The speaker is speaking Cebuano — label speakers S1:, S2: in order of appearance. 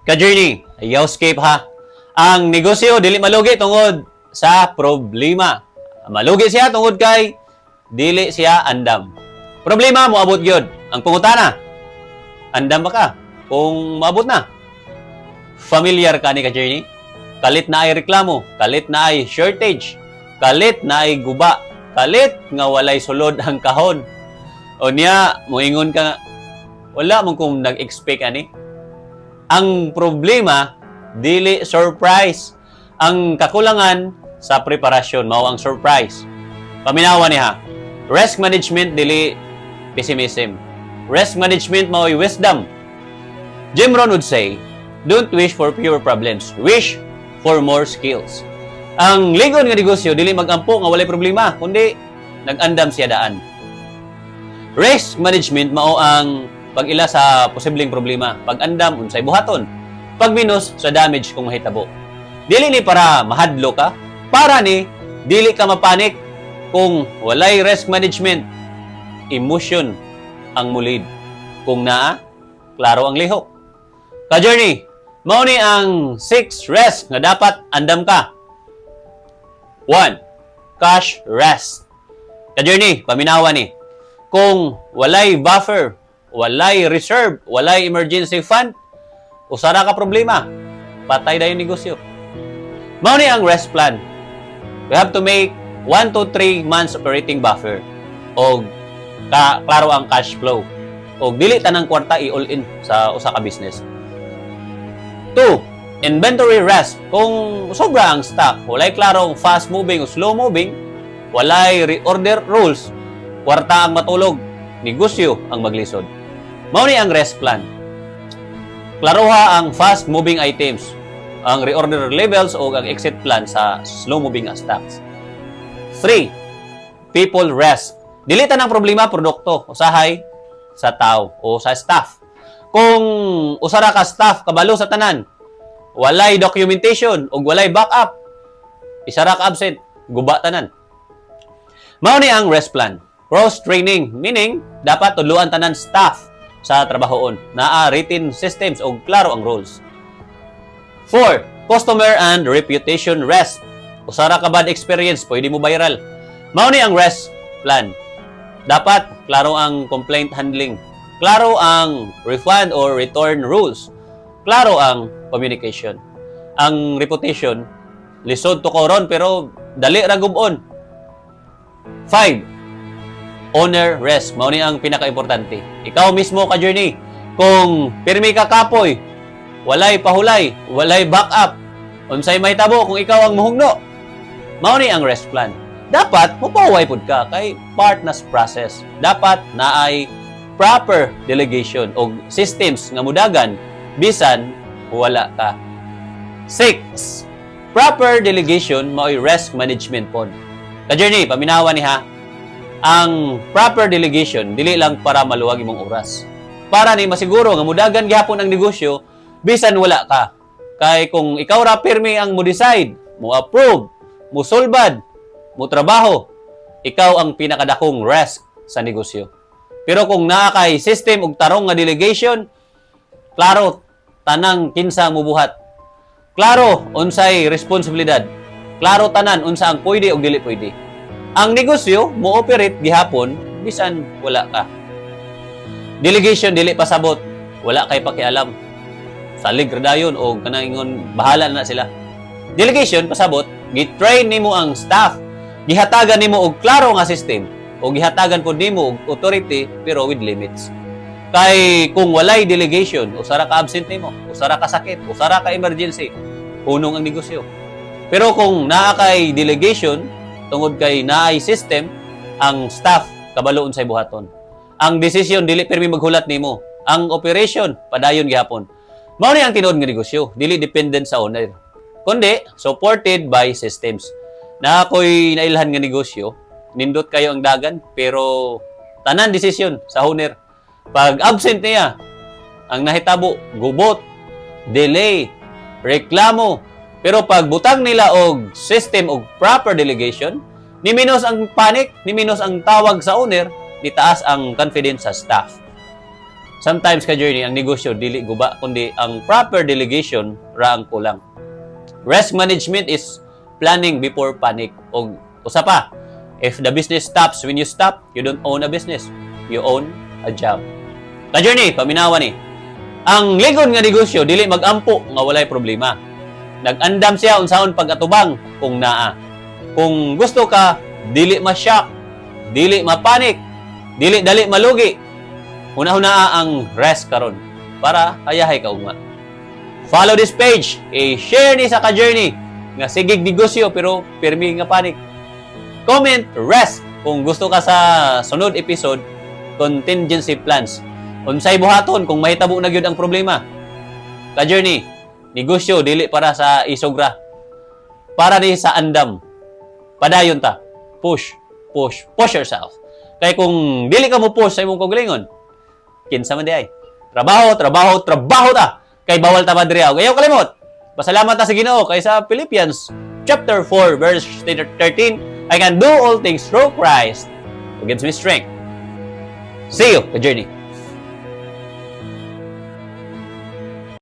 S1: Ka-journey, ayaw skip ha. Ang negosyo dili malugi tungod sa problema. Malugi siya tungod kay dili siya andam. Problema moabot gyud. Ang pangutana, andam ba ka kung moabot na? Familiar ka ni, ka-journey? Kalit naay reklamo, kalit naay shortage, kalit naay guba, kalit nga walay sulod ang kahon. O niya, moingon ka nga, "Wala man kong nag-expect ani." Ang problema, dili surprise. Ang kakulangan sa preparasyon, mao ang surprise. Paminawa ni ha. Risk management dili pessimism. Risk management mao'y wisdom. Jim Rohn would say, "Don't wish for fewer problems. Wish for more skills." Ang ligon nga negosyo dili magampo nga walay problema, kundi nag-andam siya daan. Risk management mao ang pag-ila sa posibleng problema, pag-andam unsay buhaton, pagminus sa damage kung mahitabo. Dili ni para mahadlo ka, para ni dili ka mapanik. Kung walay risk management, emotion ang mulid. Kung naa, klaro ang lihok. Ka-journey, mao ni ang six risk nga dapat andam ka. 1. Cash risk. Ka-journey, paminawa ni. Kung walay buffer, walay reserve, walay emergency fund, usa ra ka problema, patay dayon negosyo. Mao ni ang risk plan. We have to make 1 to 3 months operating buffer o ka klaro ang cash flow. O dili tanang kwarta i-all in sa usa ka business. 2. Inventory risk. Kung sobra ang stock, walay klarong fast moving o slow moving, walay reorder rules, kwarta ang matulog, negosyo ang maglisod. Mao ni ang risk plan. Klaroha ang fast moving items, ang reorder levels o ang exit plan sa slow moving stocks. 3. People risk. Dili tanang problema produkto, usahay sa tao o sa staff. Kung usa ra ka staff kabalo sa tanan, walay documentation ug walay backup, isa ra ka absent, guba tanan. Mao ni ang risk plan. Cross training, meaning dapat tudluan tanan staff sa trabahoon. Naa written systems ug klaro ang rules. 4. Customer and reputation risk. Usa ra ka bad experience, pwede mo viral. Mao ni ang risk plan. Dapat klaro ang complaint handling. Klaro ang refund or return rules. Klaro ang communication. Ang reputation, lisod tukoron pero dali ra gub-on. 5. Owner risk. Mao ni ang pinaka-importante. Ikaw mismo, ka journey. Kung pirmi ka kapoy, walay pahulay, walay backup, unsay mahitabo kung ikaw ang muhugno? Mao ni ang risk plan. Dapat mopahuway pud ka kay part na sa process. Dapat naay proper delegation o systems nga mudagan bisan wala ka. 6. Proper delegation mao'y risk management pod. Ka-journey, paminawa ni ha. Ang proper delegation dili lang para maluwag imong oras. Para ni masiguro nga mudagan gihapon ang negosyo bisan wala ka. Kay kung ikaw ra pirmi ang mo decide, mo approve, mo sulbad, mo trabaho, ikaw ang pinakadakong risk sa negosyo. Pero kung naa kay system ug tarong nga delegation, klaro tanang kinsa mubuhat. Klaro unsay responsibilidad. Klaro tanan unsa ang pwede ug dili pwede. Ang negosyo mo operate gihapon bisan wala ka. Delegation dili pasabot, wala kay pakialam. Salig ra dayon o kanang ingon bahala na sila. Delegation pasabot, gi-train nimo ang staff, gihatagan nimo og klaro nga system o gihatagan pod nimo og authority pero with limits. Kay kung walay delegation, usa ra ka absent nimo, usa ra ka sakit, usa ra ka emergency, hunong ang negosyo. Pero kung naa kay delegation, tungod kay naay system, ang staff kabalo unsay buhaton. Ang desisyon dili pirmi maghulat nimo. Ang operation padayon gihapon. Mao ni ang tinuod nga negosyo, dili dependent sa owner, kundi supported by systems. Na ako'y nailhan nga negosyo, nindot kayo ang dagan, pero tanan desisyon sa owner. Pag absent niya, ang nahitabo, gubot, delay, reklamo. Pero pag butang nila og system og proper delegation, ni minus ang panic, ni minus ang tawag sa owner, ni taas ang confidence sa staff. Sometimes, ka journey, ang negosyo dili guba kundi ang proper delegation ra ang kulang. Risk management is planning before panic. Og usa pa, if the business stops when you stop, you don't own a business. You own a job. Ka journey, paminawa ni. Ang ligon nga negosyo dili magampo nga walay problema. Nag-andam siya unsaon pag-atubang kung naa. Kung gusto ka dili ma-shock, dili ma-panic, dili dali malugi, huna-hunaa ang risk karon para hayahay ka ugma. Follow this page, i-share ni sa ka-journey nga sigig negosyo pero pirmi nga panic. Comment "risk" kung gusto ka sa sunod episode, contingency plans. Unsay buhaton kung mahitabo na gyud ang problema? Ka-journey, negosyo dili para sa isugra. Para ni sa andam. Padayon ta. Push, push, push yourself. Kay kung dili ka mo push sa imong kaugalingon, kinsa man diay? Trabaho, trabaho, trabaho ta. Kay bawal ta madre. Ayaw kalimot. Pasalamat ta sa Ginoo kay sa Philippians chapter 4 verse 13, "I can do all things through Christ who gives me strength." See you, ka journey.